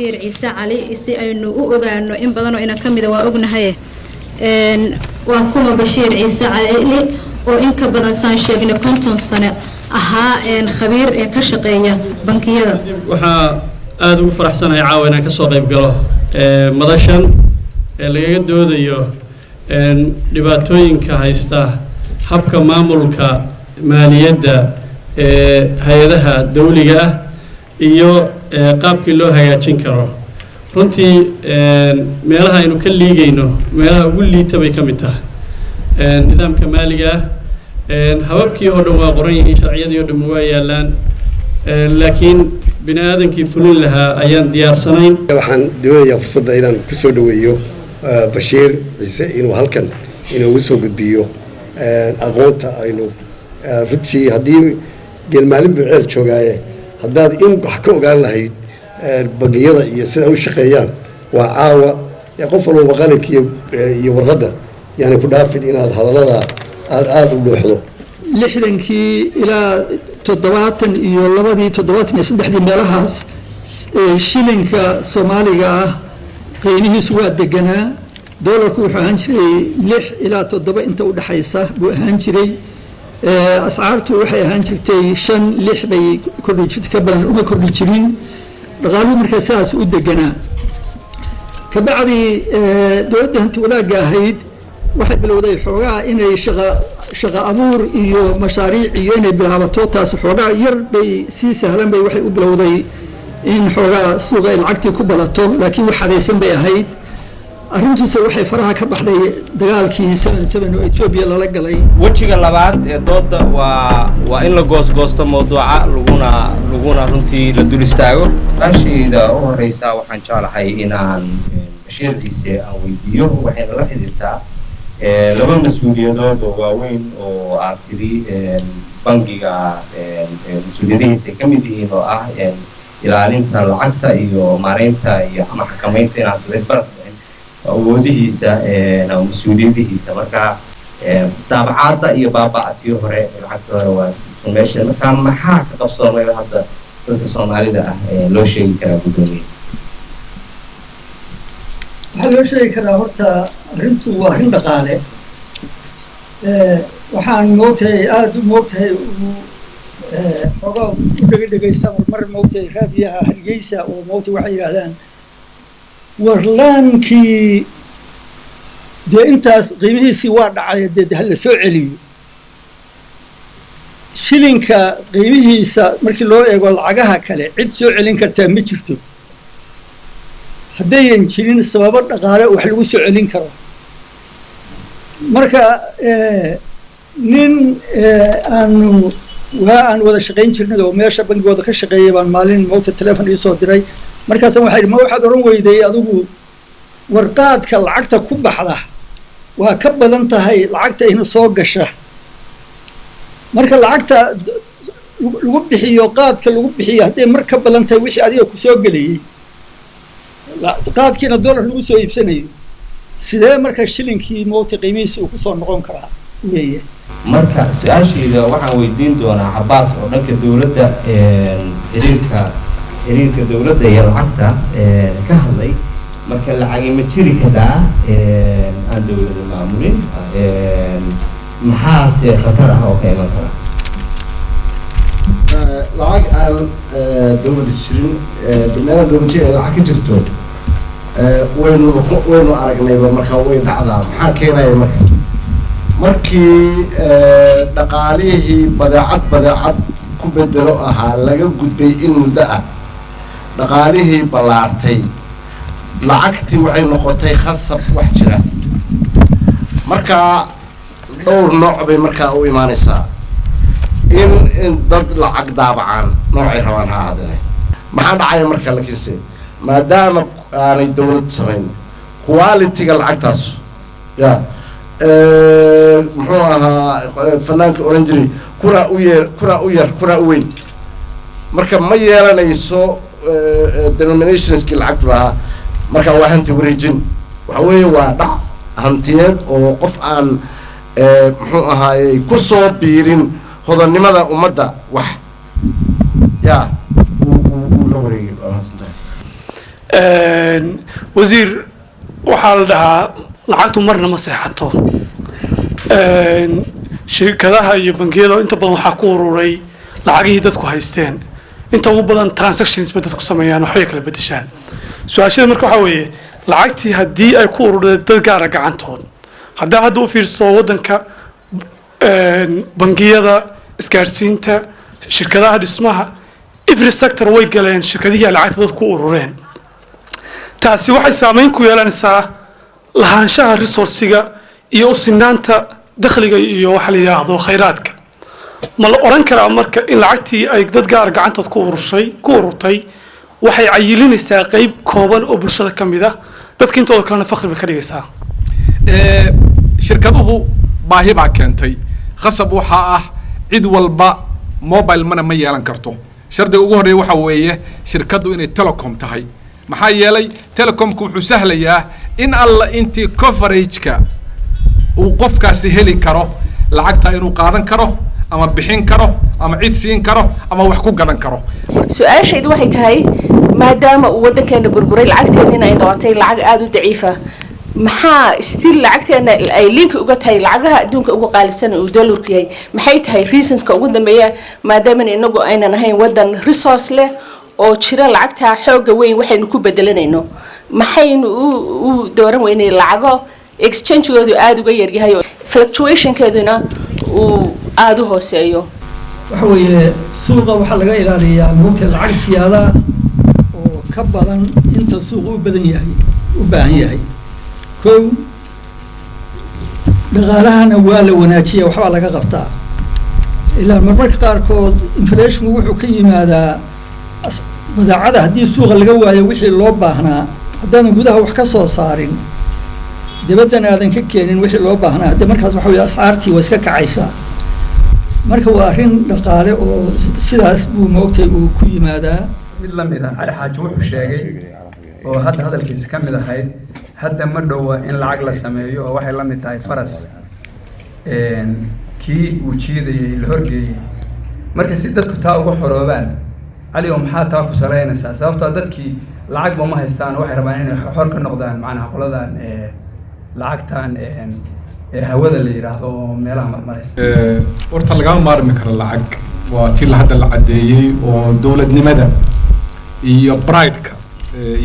Bashiir Ciise Cali, si aynu u ogaano in badanoo ina ka mida waa ognahaye waa kuma Bashiir Ciise Cali, oo in ka badan, saan sheegnay, 50 sano ahaa khabiir ee ka shaqeeya bankiyada. Waxaa aada ugu faraxsanahay caawa inaan kasoo qayb galo madashan ee lagaga doodayo dhibaatooyinka haysta habka maamulka maaliyadda ee hay-adaha dawliga ah iyo qaabkii loo hagaajin karo. Runtii meelaha aynu ka liigayno, meelaha ugu liita bay ka mid tahay nidaamka maaliga ah. Hababkii oo dhan waa qoran yihiin, sharciyadii oo dhan waa yaallaan, laakiin bini aadankii fulin lahaa ayaan diyaarsanayn. Waxaan doonayaa fursadda inaan ku soo dhoweeyo Bashiir Ciise inuu halkan inoogu soo gudbiyo aqoonta aynu runtii haddii geelmaalin buu ceel joogaaye, haddaad in wax ka ogaan lahayd bangiyada iyo sida u shaqeeyaan, waa caawa. Qof walbaba qalinka iyo warqadda yaani ku dhaafin inaad hadallada aada u dhuuxdo. 60kii ilaa 72dii, 73dii meelahaas, shilinka Soomaaliga ah qiimihiisu waa deganaa. Doolarku wuxuu ahaan jiray 6 ilaa 7 inta u dhexaysa buu ahaan jiray. Ascaartu waxay ahaan jirtay shan, lix bay kordhi jirtay, ka badan uma kordhi jirin. Dhaqaaluhu markaa sidaas u deganaa. Kabacdi dowladda hanti wadaagga ahayd waxay bilowday xoogaa inay shaqa abuur iyo mashaariic iyo inay bilaabato. Taas xoogaa yar bay si sahlan bay waxay u bilowday in xoogaa suuqa ay lacagtii ku badato, laakiin wax xadaysan bay ahayd. Arrintuuse waxay faraha ka baxday dagaalkii 7-7 oo Etoobiya lala galay. Wejiga labaad ee dooda waa in la goosgoosto mawduuca, laguna runtii la dul istaago. Su-aashayda u horeysa waxaan jeclahay inaan Bashiir Ciise aan weydiiyo, waxayna la xiriirtaa laba mas-uuliyadood oo waaweyn oo aad tiri bangiga mas-uuliyadihiisa ay ka mid yihiin, oo ah ilaalinta lacagta iyo maareynta iyo ama xakameynta inaan sicir barar dhicin, awoodihiisa ama mas-uuliyadihiisa. Marka daabacaadda iyo baaba'atii hore, lacagta hore waa meesha. Marka maxaa ka qabsoomay hadda dadka Soomaalida ah loo sheegi karaa, guddoomiye? Waxaa loo sheegi karaa, horta arrintu waa arrin dhaqaale. Waxaan moogtahay, aada u moogtahay, xoogaa u dhega dhegaysa mar moogtahay raadiyaha Hargeysa oo moogtahay waxay yidhahdaan warlaankii dee intaas qiimihiisii waa dhacay, dee ha la soo celiyo shilinka qiimihiisa. Markii loo eego lacagaha kale, cid soo celin kartaa ma jirto haddayan jirin sababo dhaqaale wax lagu soo celin karo. Marka nin aanu waa aan wada shaqayn jirnay oo meesha bangigooda ka shaqeeyay baan maalin moogta telefon iisoo diray. Markaasaan waxay ma waxaad oran weyday adigu warqaadka lacagta ku baxda waa ka badan tahay lacagta ina soo gasha. Marka lacagta lagu bixiyo qaadka lagu bixiyo hadday mar ka badan tahay wixii adiga ku soo gelayay, qaadkiina dollar lagu soo iibsanayo, sidee marka shilinkii moogta qiimihiisa uu kusoo noqon karaa weeye. Marka su-aashayda waxaan weydiin doonaa Cabaas oo dhanka dowladda, xiriirka dowladda iyo lacagta ka hadlay. Marka lacagi ma jiri kartaa aan dowladda maamulin? Maxaase khatar ah oo ka iman kara? Lacag aan dowladda jirin, meelaha dowladda ee lacag ka jirto waynu aragnayba. Marka way dhacdaa. Maxaa keenaya? Marka markii dhaqaalihii badeecad ku bedelo ahaa laga gudbay in muddo ah, dhaqaalihii ballaartay, lacagtii waxay noqotay khasab wax jira. Marka dhowr nooc bay markaa u imaanaysaa in dad lacag daabacaan, noocay rabaan ha ahaadane. Maxaa dhacaya marka? Laakiinse maadaama aanay dowlad samayn, quality-ga lacagtaas ya muxuu ahaa fanaanka oran jiray, "Kunaa u yeer, kunaa u yar, kunaa u weyn." Marka ma yeelanayso denominationskii lacagtu lahaa. Marka waa hanti wareejin, waxa weeye waa dhac hantiyeed oo qof aan muxuu ahaayey ku soo biirin hodannimada ummadda wax ya uu la wareegay. Waa mahadsantahay. Wasiir, waxaa la dhahaa lacagtu marna ma seexato. Shirkadaha iyo bangiyada inta badan waxaa ku ururay lacagihii dadku haysteen. Inta ugu badan transactions bay dadku sameeyaan, waxbay kala bedeshaan. Su-aashada marka waxaa weeye, lacagtii haddii ay ku ururday dad gaara gacantood, haddaa hadda u fiirso waddanka, bangiyada, isgaarsiinta, shirkadaha dhismaha, every sector way galeen shirkadihii ay lacagta dadku ku urureen. Taasi waxay saameyn ku yeelanaysaa lahaanshaha resource-iga iyo u sinaanta dakhliga iyo waxa la yidhaahdo khayraadka. Ma la oran karaa marka in lacagtii ay dad gaar gacantood ku ururtay waxay cayilinaysaa qeyb kooban oo bulshada ka mid ah, dadka intooda kalena faqri bay ka dhigaysaa? Shirkaduhu baahi baa keentay. Khasab waxaa ah cid walba mobile money ma yeelan karto. Shardiga ugu horreeya waxaa weeye shirkaddu inay telecom tahay. Maxaa yeelay, telecomku wuxuu sahlayaa in alla intii coverage-ka uu qofkaasi heli karo lacagta inuu qaadan karo ama bixin karo ama cid siin karo ama wax ku gadan karo. Su-aashaydu waxay tahay, maadaama uu waddankeena burburay, lacagteennina ay noqotay lacag aada u daciifa, maxaa still lacagteena ay link uga tahay lacagaha adduunka ugu qaalibsan uu dollarku yahay? Maxay tahay reasonska ugu dambeeya, maadaama inagu aynan ahayn waddan resource leh oo jira lacagta xooga weyn waxaynu ku bedelanayno? Maxaynu u dooran weynay lacago exchange-goodu aada uga yaryahay oo fluctuationkeeduna uu aada u hooseeyo? Waxa weeye, suuqa waxaa laga ilaaliyaa moogta lacag siyaada oo ka badan inta suuqa u badan yahay u baahan yahay. Kow, dhaqaalahana waa la wanaajiya, waxbaa laga qabtaa. Ilaa marmarka qaarkood inflationku wuxuu ka yimaadaa badeecada haddii suuqa laga waayo wixii loo baahnaa. Haddaadan gudaha wax ka soo saarin, dibaddana aadan ka keenin wixii loo baahnaa, haddii markaas waxa weye ascaartii waa iska kacaysaa. Marka waa arrin dhaqaale oo sidaas buu moogtay uu ku yimaadaa. Mid la mid ah Cali Xaaji wuxuu sheegay oo hadda hadalkiisa ka mid ahayd, hadda ma dhowa in lacag la sameeyo oo waxay la mid tahay faras kii uu jiidayay la horgeeyey. Marka si dadku taa uga xoroobaan, Cali oo maxaa taa ku salaynaysaa? Sababtoo dadkii lacagba ma haystaan, waxay rabaan inay xor ka noqdaan macnaha qoladan lacagtan hawada la yidhaahdo oo meelaha marmaraysa. Horta lagama maarmi karo lacag. Waa tii la hadda la caddeeyey oo dowladnimada iyo pride-ka,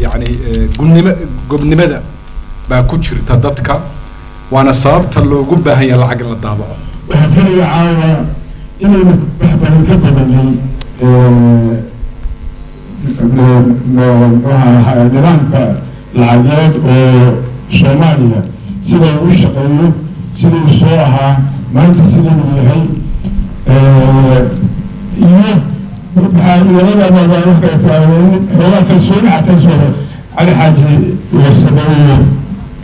yacni gunnimo, gobnimada baa ku jirta dadka, waana sababta loogu baahan yahay lacag in la daabaco. Waxaan filaya caawa inaynu wax badan ka badanay muxuu nidaamka lacageed oo Soomaaliya, sida uu u shaqeeyo, sida uu soo ahaa, maanta sida uu yahay iyo waxaa labadaaba wax kale tahay. Xoogaa kalsooni xataa soo Cali Xaaji warsameeyo,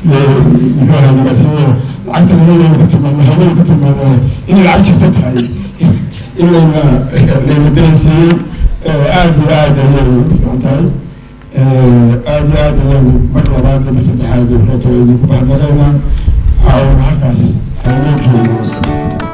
muxuu ahaa, nagasiiyo lacagta inagaynu ku tilmaamay, hawada ku tilmaamay inay lacag jirta tahay in layna dareensiiyey. Aada iyo aad ayay u fiican tahay. Aada iyo aad ayaynu mar labaad, laba, saddexaad waxay idinku mahadnaqaynaa. Caawana halkaas haynoo joogo.